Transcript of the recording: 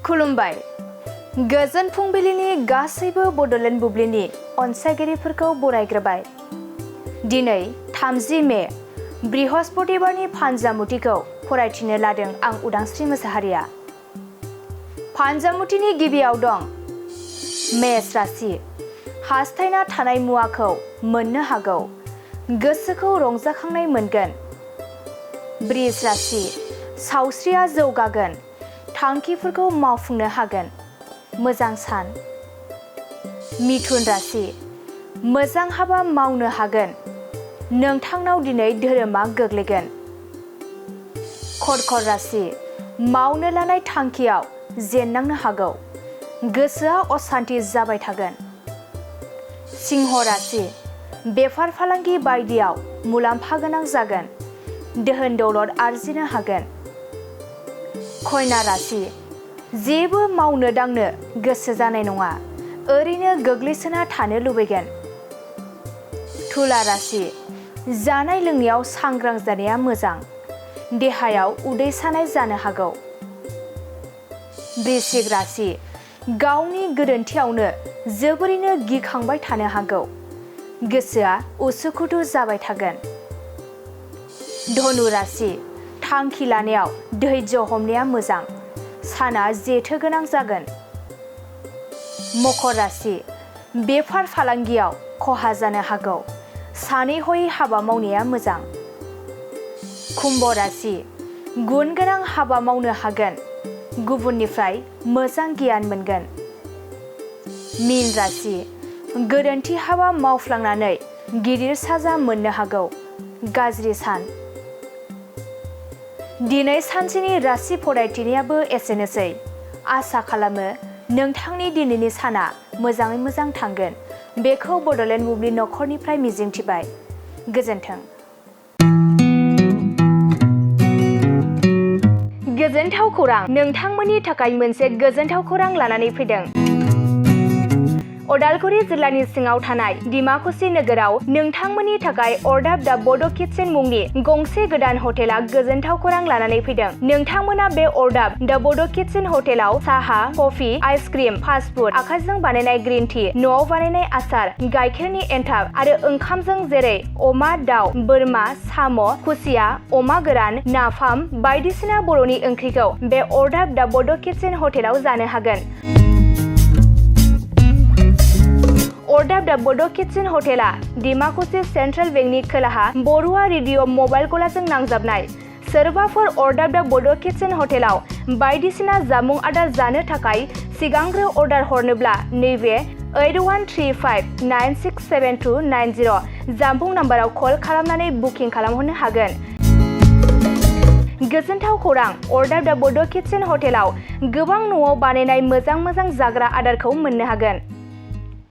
खुलुमबाय। गोजोन फुंबिलिनि गासैबो बड'लेण्ड बुब्लिनि अनसायगिरिफोरखौ बरायग्रोबाय। दिनै 30 मे बृहस्पतिबारनि फानजामुथिखौ फरायथिनो लादों आं उदांस्रि मोसाहारिया। फानजामुथिनि गिबियाव दं मेष राशि। हास्थायना थानाय मुवाखौ मोननो हागौ। गोसोखौ रंजाखांनाय मोनगोन। बृष राशि। सावस्रिया जौगागोन। थांखिफोरखौ मावफुंनो हागोन। मोजां सान। मिथुन राशि। मोजां हाबा मावनो हागोन। नोंथांनाव दिनै धोरोमा गोग्लैगोन। कर्कट राशि। मावनो लानाय थांखियाव जेननांनो हागौ। गोसोआ असान्ति जाबाय थागोन। सिंह राशि। बेफार फालांगि बायदियाव मुलाम्फा गोनां जागोन। दोहोन दौलत आरजिनो हागोन। कन्या राशि। जेबो मावनो दांनो गोसो जानाय नङा। ओरैनो गोग्लैसोना थानो लुबैगोन। तुला राशि। जानाय लोंनायाव सांग्रां जानाया मोजां। देहायाव उदै सानाय जानो हागौ। वृश्चिक राशि। गावनि गोरोन्थियावनो जोबोरैनो गिखांबाय थानो हागौ। गोसोआ उसुखुथु जाबाय थागोन। धनु राशि। थांखि लानायाव धैर्य हमनाया मोजां। साना जेथो गोनां जागोन। मकर राशि। बेफार फालांगियाव खहा जानो हागौ। सानै हयै हाबा मावनाया मोजां। कुम्भ राशि। गुन गोनां हाबा मावनो हागोन। गुबुननिफ्राय मोजां गियान मोनगोन। मीन राशि। गोरोन्थि हाबा मावफ्लांनानै गिदिर साजा मोननो हागौ। गाज्रि सान। दिनै सानसेनि राशि फरायथिनायाबो एसेनोसै। आसा खालामो नोंथांनि दिनैनि साना मोजाङै मोजां थांगोन। बेखौ बड'लेण्ड बुब्लि नखरनिफ्राय मिजिंथिबाय। गोजोन्थों। गोजोनथाव खौरां। नोंथांमोननि थाखाय मोनसे गोजोनथाव खौरां लानानै फैदों। उदालगुरि जिल्लानि सिङाव थानाय डिमाकुसि नोगोराव नोंथांमोननि थाखाय अरदाब दा बड' किटचेन मुंनि गंसे गोदान हटेला गोजोनथाव खौरां लानानै फैदों। नोंथांमोना बे अरदाब दा बड' किटचेन हटेलाव साहा, कफि, आइसक्रिम, फास्ट फुड, आखाइजों बानायनाय ग्रिन टि, न'आव बानायनाय आसार, गाइखेरनि एन्थाब आरो ओंखामजों जेरै अमा, दाउ, बोरमा, साम', खुसिया, अमा गोरान, नाफाम बायदिसिना बर'नि ओंख्रिखौ बे अरदाब दा बड' किटचेन हटेलाव जानो हागोन। अरदाब दा बड' किटचेन हटेला डिमाकुसि सेन्ट्रेल बेंकनि खोलाहा बरुवा रेडिअ मबाइल गलाजों नांजाबनाय। सोरबाफोर अरदाब दा बड' किटचेन हटेलाव बायदिसिना जामुं आदार जानो थाखाय सिगांग्रो अर्डार हरनोब्ला नैबे 8135967290 जामबुं नाम्बाराव कल खालामनानै बुकिं खालामहरनो हागोन। गोजोनथाव खौरां। अरदाब दा बड' किटचेन हटेलाव गोबां न'आव बानायनाय मोजां जाग्रा आदारखौ मोननो हागोन।